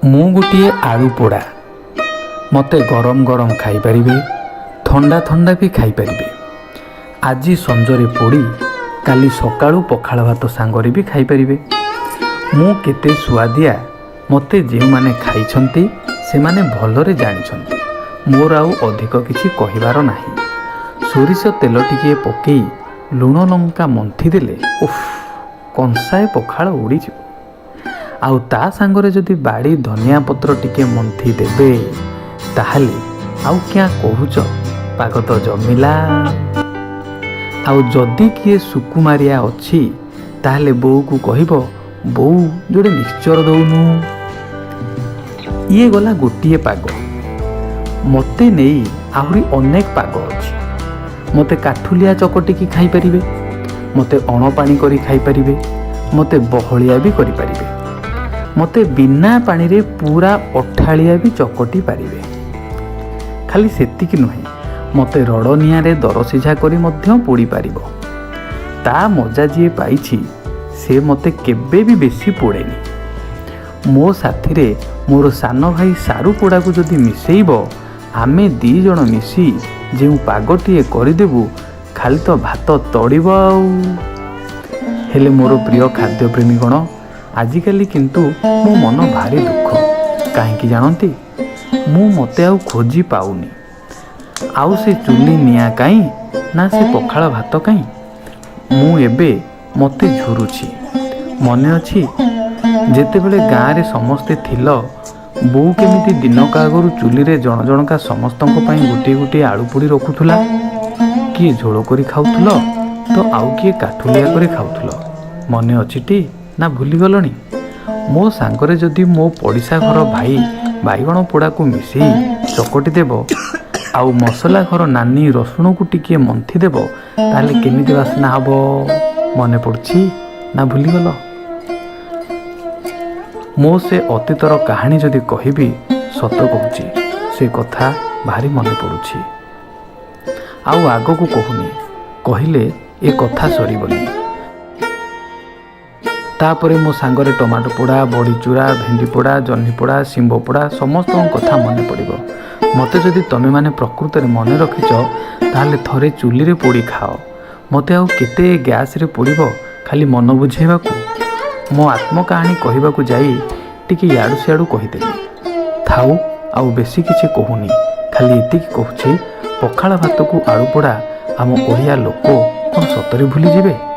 ମୁଁ ଗୋଟିଏ ଆଳୁ ପୋଡ଼ା। ମୋତେ ଗରମ ଗରମ ଖାଇପାରିବେ, ଥଣ୍ଡା ଥଣ୍ଡା ବି ଖାଇପାରିବେ। ଆଜି ସଞ୍ଜରେ ପୋଡ଼ି କାଲି ସକାଳୁ ପଖାଳ ଭାତ ସାଙ୍ଗରେ ବି ଖାଇପାରିବେ। ମୁଁ କେତେ ସୁଆଦିଆ, ମୋତେ ଯେଉଁମାନେ ଖାଇଛନ୍ତି ସେମାନେ ଭଲରେ ଜାଣିଛନ୍ତି। ମୋର ଆଉ ଅଧିକ କିଛି କହିବାର ନାହିଁ। ସୋରିଷ ତେଲ ଟିକିଏ ପକେଇ ଲୁଣ ଲଙ୍କା ମନ୍ଥି ଦେଲେ, ଓଃ, କଂସାଏ ପଖାଳ ଉଡ଼ିଯିବ। ଆଉ ତା ସାଙ୍ଗରେ ଯଦି ବାଡ଼ି ଧନିଆ ପତ୍ର ଟିକେ ମନ୍ଥି ଦେବେ, ତାହେଲେ ଆଉ କ୍ୟାଁ କହୁଛ, ପାଗ ତ ଜମିଲା। ଆଉ ଯଦି କିଏ ସୁକୁମାରିଆ ଅଛି, ତାହେଲେ ବୋଉକୁ କହିବ, "ବୋଉ, ଯୋଡ଼େ ମିକ୍ସଚର ଦଉନୁ।" ଇଏ ଗଲା ଗୋଟିଏ ପାଗ। ମୋତେ ନେଇ ଆହୁରି ଅନେକ ପାଗ ଅଛି। ମୋତେ କାଠୁଲିଆ ଚକଟିକି ଖାଇପାରିବେ, ମୋତେ ଅଣପାଣି କରି ଖାଇପାରିବେ, ମୋତେ ବହଳିଆ ବି କରିପାରିବେ, ମୋତେ ବିନା ପାଣିରେ ପୁରା ଅଠାଳିଆ ବି ଚକଟି ପାରିବେ। ଖାଲି ସେତିକି ନୁହେଁ, ମୋତେ ରଡ଼ ନିଆଁରେ ଦରସିଝା କରି ମଧ୍ୟ ପୋଡ଼ି ପାରିବ। ତା ମଜା ଯିଏ ପାଇଛି, ସେ ମୋତେ କେବେ ବି ବେଶୀ ପୋଡ଼େନି। ମୋ ସାଥିରେ ମୋର ସାନ ଭାଇ ସାରୁ ପୋଡ଼ାକୁ ଯଦି ମିଶେଇବ, ଆମେ ଦୁଇ ଜଣ ମିଶି ଯେଉଁ ପାଗଟିଏ କରିଦେବୁ, ଖାଲି ତ ଭାତ ତଡ଼ିବ ଆଉ। ହେଲେ ମୋର ପ୍ରିୟ ଖାଦ୍ୟପ୍ରେମୀଗଣ, ଆଜିକାଲି କିନ୍ତୁ ମୋ ମନ ଭାରି ଦୁଃଖ। କାହିଁକି ଜାଣନ୍ତି? ମୁଁ ମୋତେ ଆଉ ଖୋଜି ପାଉନି। ଆଉ ସେ ଚୁଲି ନିଆଁ କାହିଁ ନା ସେ ପଖାଳ ଭାତ କାହିଁ? ମୁଁ ଏବେ ମୋତେ ଝୁରୁଛି। ମନେ ଅଛି, ଯେତେବେଳେ ଗାଁରେ ସମସ୍ତେ ଥିଲ, ବୋଉ କେମିତି ଦିନକ ଆଗରୁ ଚୁଲିରେ ଜଣ ଜଣକା ସମସ୍ତଙ୍କ ପାଇଁ ଗୋଟିଏ ଗୋଟିଏ ଆଳୁ ପୋଡ଼ି ରଖୁଥିଲା। କିଏ ଝୋଳ କରି ଖାଉଥିଲ ତ ଆଉ କିଏ କାଠୁଲିଆ କରି ଖାଉଥିଲ। ମନେ ଅଛିଟି ନା ଭୁଲିଗଲଣି? ମୋ ସାଙ୍ଗରେ ଯଦି ମୋ ପଡ଼ିଶା ଘର ଭାଇ ବାଇଗଣ ପୋଡ଼ାକୁ ମିଶେଇ ଚକଟି ଦେବ ଆଉ ମସଲା ଘର ନାନୀ ରସୁଣକୁ ଟିକିଏ ମନ୍ଥି ଦେବ, ତାହେଲେ କେମିତି ବାସ୍ନା ହେବ? ମନେ ପଡ଼ୁଛି ନା ଭୁଲିଗଲ? ମୋ ସେ ଅତୀତର କାହାଣୀ ଯଦି କହିବି, ସତ କହୁଛି, ସେ କଥା ଭାରି ମନେ ପଡ଼ୁଛି। ଆଉ ଆଗକୁ କହୁନି, କହିଲେ ଏ କଥା ସରିବନି। ତାପରେ ମୋ ସାଙ୍ଗରେ ଟମାଟୋ ପୋଡ଼ା, ବଡ଼ି ଚୁରା, ଭେଣ୍ଡି ପୋଡ଼ା, ଜହ୍ନି ପୋଡ଼ା, ଶିମ୍ବ ପୋଡ଼ା, ସମସ୍ତଙ୍କ କଥା ମନେ ପଡ଼ିବ। ମୋତେ ଯଦି ତମେମାନେ ପ୍ରକୃତରେ ମନେ ରଖିଛ, ତାହେଲେ ଥରେ ଚୁଲିରେ ପୋଡ଼ି ଖାଅ। ମୋତେ ଆଉ କେତେ ଗ୍ୟାସ୍ରେ ପୋଡ଼ିବ ଖାଲି ମନ ବୁଝେଇବାକୁ? ମୋ ଆତ୍ମକାହାଣୀ କହିବାକୁ ଯାଇ ଟିକେ ଇଆଡ଼ୁ ସିଆଡ଼ୁ କହିଦେଲି। ଥାଉ, ଆଉ ବେଶୀ କିଛି କହୁନି। ଖାଲି ଏତିକି କହୁଛି, ପଖାଳ ଭାତକୁ ଆଳୁ ପୋଡ଼ା ଆମ ଓଡ଼ିଆ ଲୋକ କ'ଣ ସତରେ ଭୁଲିଯିବେ?